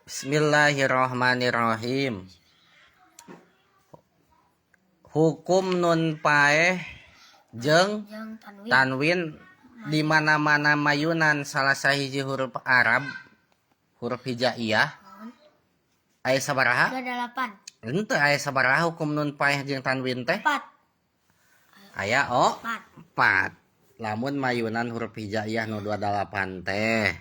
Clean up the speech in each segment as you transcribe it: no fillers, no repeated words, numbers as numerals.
Bismillahirrahmanirrahim. Hukum nun paeh jeung tanwin di mana-mana mayunan salah sahiji huruf Arab, huruf hijaiyah. Aya sabaraha? 28. Henteu, aya sabaraha hukum nun paeh jeung tanwin teh? 4. Aya 4. Lamun mayunan huruf hijaiyah nu 28 teh.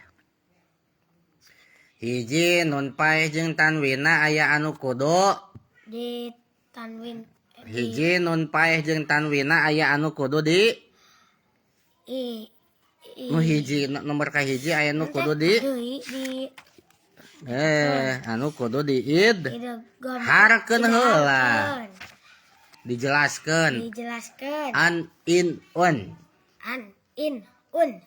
Hiji, nun paeh jeung tanwinna aya anu kudu di tanwin. Hiji, nun paeh jeung tanwinna aya anu kudu di i, i nu hiji, nomor kahiji aya nu kudu di di anu kudu di id idgham. Harkeun heula. Dijelaskeun. Dijelaskeun. An, in, un. An, in, un.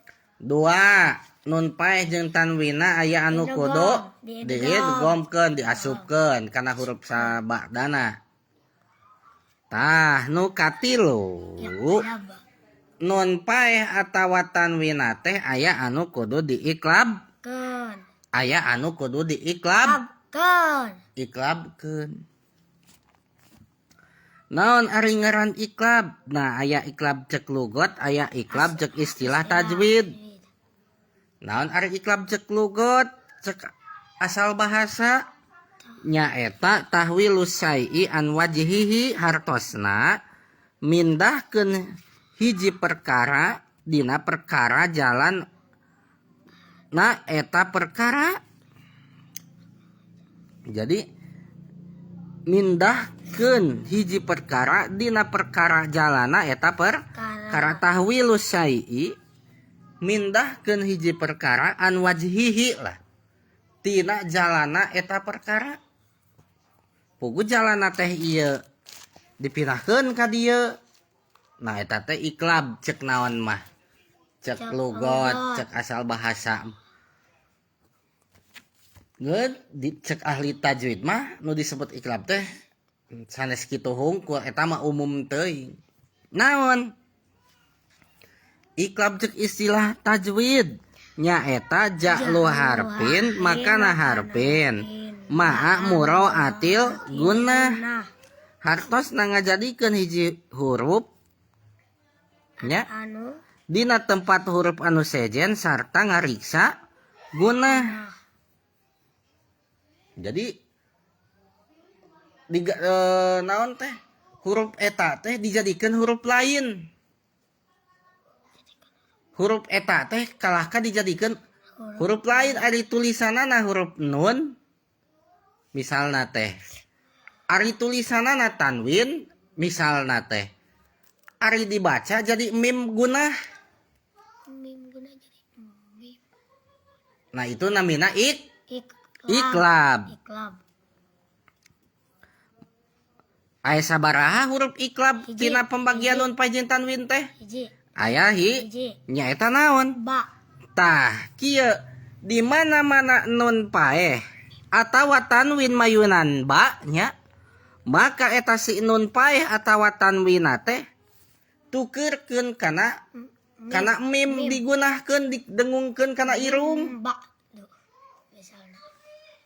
Dua, nun paeh jeung tanwinna aya anu kudu diidghamkeun, diasupkeun kana huruf sabadana. Tah, nu katilu, nun paeh atawa tanwinna teh aya anu kudu diiklabkeun. Aya anu kudu diiklabkeun. Iklabkeun. Naon ari ngaran iklab? Nah, aya iklab cek lugot, aya iklab cek istilah tajwid. Naon ari iklab cek lugot? Cek asal bahasa nyaeta tahwilus syai'i an wajhihi, hartosna mindahkeun hiji perkara dina perkara jalan na eta perkara. Jadi mindahkeun hiji perkara dina perkara jalana eta perkara. Tahwilus syai'i mindahkeun hiji perkara an wajhihi lah tina jalana eta perkara. Pugu jalana teh ieu dipindahkeun ka dieu. Nah, eta teh iklab cek naon mah, cek lugot, cek asal bahasa. Ngeun cek ahli tajwid mah nu disebut iklab teh sanes kitu hungkul, eta mah umum teuing. Naon iklab cek istilah tajwid? Nyaeta ja'lu harfin makana harfin ma'a mura'atil gunnah, hartosna ngajadikeun hiji huruf nya dina tempat huruf anu sejen sarta ngariksa gunnah. Jadi naon teh huruf eta teh dijadikeun huruf lain. Huruf eta teh kalahka dijadikeun huruf lain. Ari tulisanana huruf nun misalna teh, ari tulisanana tanwin misalna teh, ari dibaca jadi mim gunah. Mim gunah jadi mim. Nah, itu namina iklab. Iklab. Aya sabaraha huruf iklab tina pembagian nun paeh jeung tanwin teh? Hiji. Aya hiji. Nyaeta naon? Ba. Tah, kieu di mana-mana nun paeh atawa tanwin mayunan ba nya, maka eta si nun paeh atawa tanwinna teh tukeurkeun kana kana mim, digunahkeun, didengungkeun kana irung. Ba. Misalna.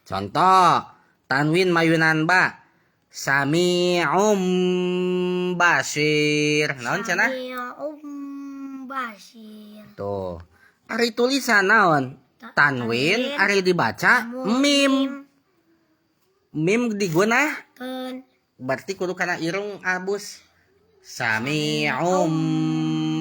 Contoh tanwin mayunan ba, sami'um basir. Naon cenah? Sami'um basir. Tuh. Ari tulisan naon? Tanwin, ari dibaca mim. Mim digunahkeun. Berarti kudu kana irung abus. Sami'um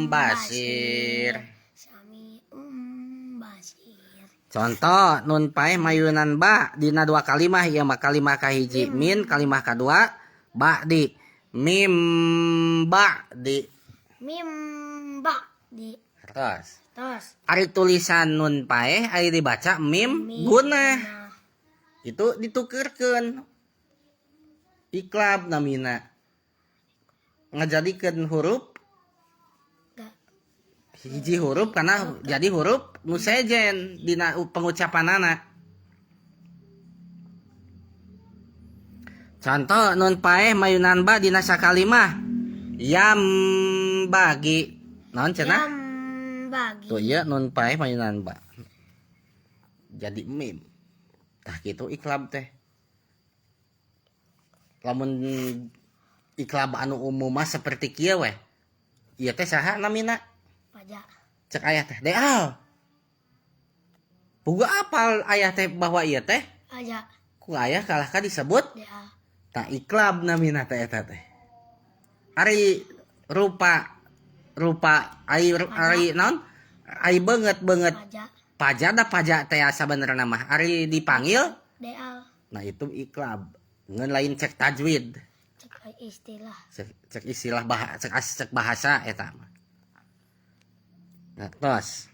basir. Sami'um basir. Contoh nun paeh mayunan ba dina dua kalimah, ieu mah kalimah kahiji min, kalimah kadua ba di mim ba di mim ba di. Terus. Terus. Ari tulisan nun paeh ari dibaca mim gunah. Itu ditukerkeun iklab namina. Ngajadikeun huruf hiji huruf karena jadi huruf nu sejen dina pengucapanana. Contoh nun paeh mayunan ba dina sakalimah yam bagi. Naon cenah? Yam bagi. Tuh ieu nun paeh mayunan ba. Jadi mim. Tah, kitu iqlab teh. Lamun iqlab anu umum mah seperti kieu weh. Ieu teh saha namina? Paja. Cek ayah teh deal. Puguh apal ayah teh bahwa ieu teh Paja. Ku ayah kalah ka disebut Deal. Tah, iqlab namina teh eta teh. Ari rupa rupa ari ari naon? Ari beungeut beungeut Paja. Paja da paja teh sabenerna mah. Ari dipanggil Deal. Nah, itu iqlab. Ngan lain cek tajwid. Cek istilah. Cek istilah cek bahasa eta mah. Nah, tos.